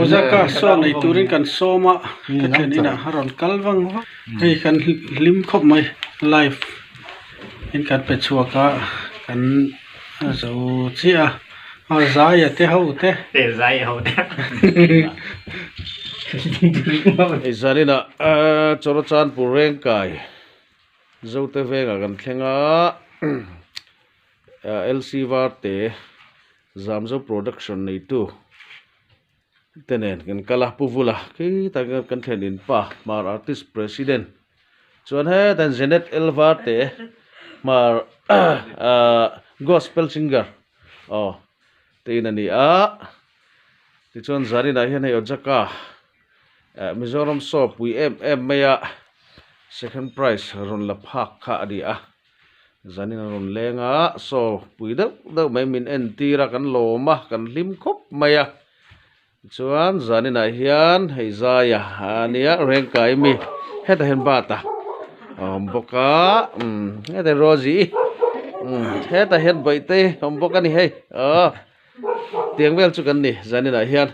Ozaka saw nei turin kan sawm a ka thlen inah a rawn kal vang vang hei kan hlim khawp mai live in kan pe chhuak a kan zo chiah a zaia te ho te hei zaninah Chawrachanpur Rengkai Zote vengah kan thleng a. LC Varte Zamzo production neitu te nen kan kal a Pu Vula khi tak hian kan thlen in pa Hmar artist president chuan hetah hian Janet L Varte Hmar ahh gospel singer aw te in a ni a tichuan zaninah hian hei Ojaka eh Mizoram saw pui em em mai a second prize rawn la phak kha a ni a. Zanin a rawn leng a, saw pui deuh deuh mai min entir a, kan lawm a, kan hlim khawp mai a. Tichuan zaninah hian hei zaia a nia Rengkai mi hetah hian bat a awm bawk a, umm hetah hian Rosie umm hetah hian Bawihtei a awm bawk a ni hei aw tiang vel chu kan ni zaninah hian.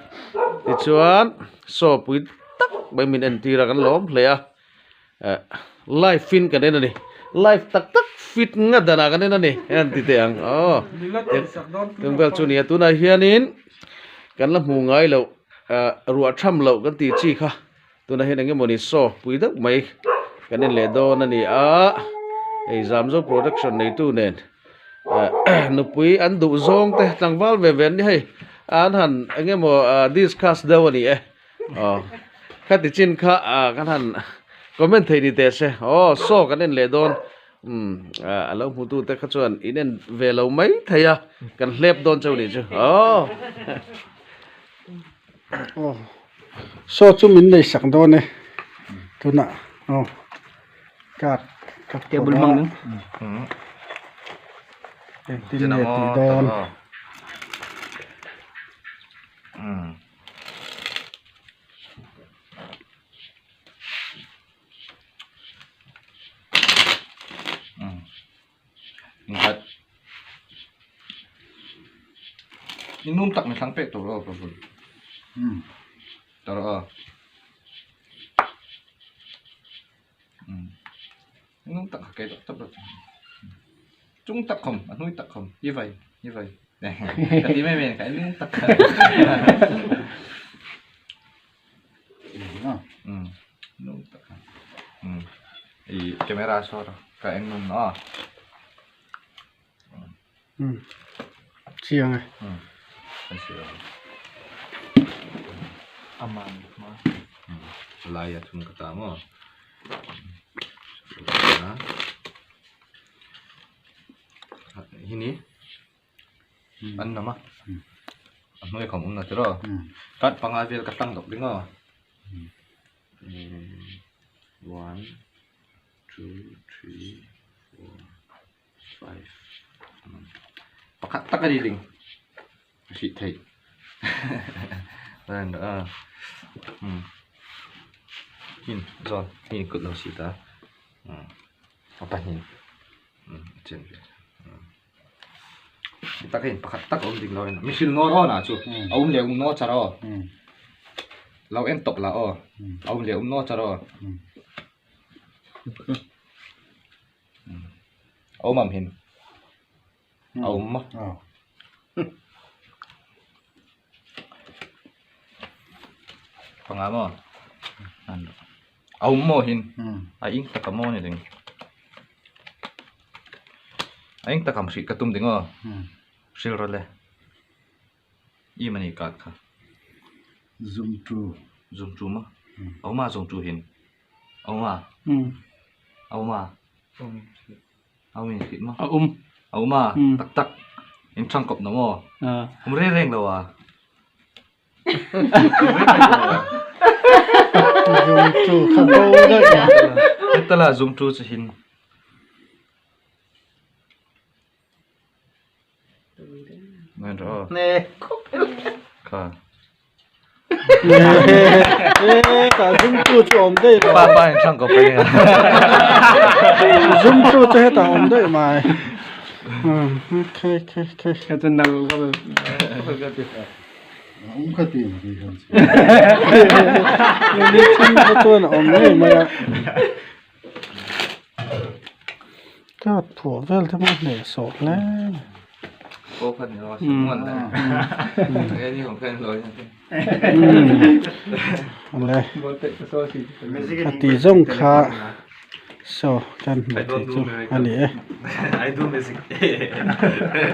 Tichuan saw pui tak mai min entir a, kan lawm hle a. Eh live fin kan en a ni live tak tak fit nga danah kan en a ni an ti teh ang aw tung vel chu nia tunah hianin kan la hmu ngai loh ah ruah tham loh kan tih chi kha tunah hian eng emawni saw pui deuh mai kan en leh dawn a ni a hei Zamzo production neitu nen eh nupui an duh zawng te tlangval ve ve an ni hei an han eng emaw ah discuss deuh a ni e. Aw khati chin kha ah kan han comment thei ni teh se aw saw kan en leh dawn umm ah a lo hmu tu te kha chuan in en ve lo mai thei a kan hlep dawn chauh nih chu aw. Aw saw chu min nei sak dawn e tunah aw card ka Table hmang ning. Engtin nge tih dawn. Inum tak mi thlang pek tur aw Prabhu. Tar aw. Inum tak ke tak tak. Chung tak khom, a hnui tak khom. Như vậy, như vậy. Ka ti mai mai ka inum tak. Inum tak. I camera saw ka en nun a. Chiang e. Aman ma. Lai a thum ka ta maw. Hini an nam a. A hnuai khawm awm na tiraw. Card panga vel ka tlang dawk ding aw. One, two, three, four. 5 pakhat tak a ni ding a hrih theih hin zawn hi kut lo si ta a pahnih a chen ve tak a in pakhat tak a awm ding lo a mihring nawn aw na chu a awm leh awm naw char aw lo en tawp lah aw a awm leh awm naw char aw. Awm ang hin a awm a panga maw a awm maw hin a eng tak a maw ni ding a eng tak ang hrih ka tum ding aw hril rawh le i mani card kha zoom tu zoom tu maw a awm a zoom tu hin. Auma. Auma. Aum in hrilh maw? A um. Auma. Tak tak. In thang kawp na maw? Um reng reng lo a. Zoom tu kha bo daih a. Hetala zoom tu chu hin. Kha. Tah zoom tu chu awm daih lo. Pa pa in thang kawp ania. Zoom tu chu hetah awm daih mai. Okay okay okay. Ka chu nal ka. Ni then te chuan a awm ngei mai a cat phuah vel te pawh a hnehsawh hle awle a tih zawng kha saw kan hmuh theih chu a ni e.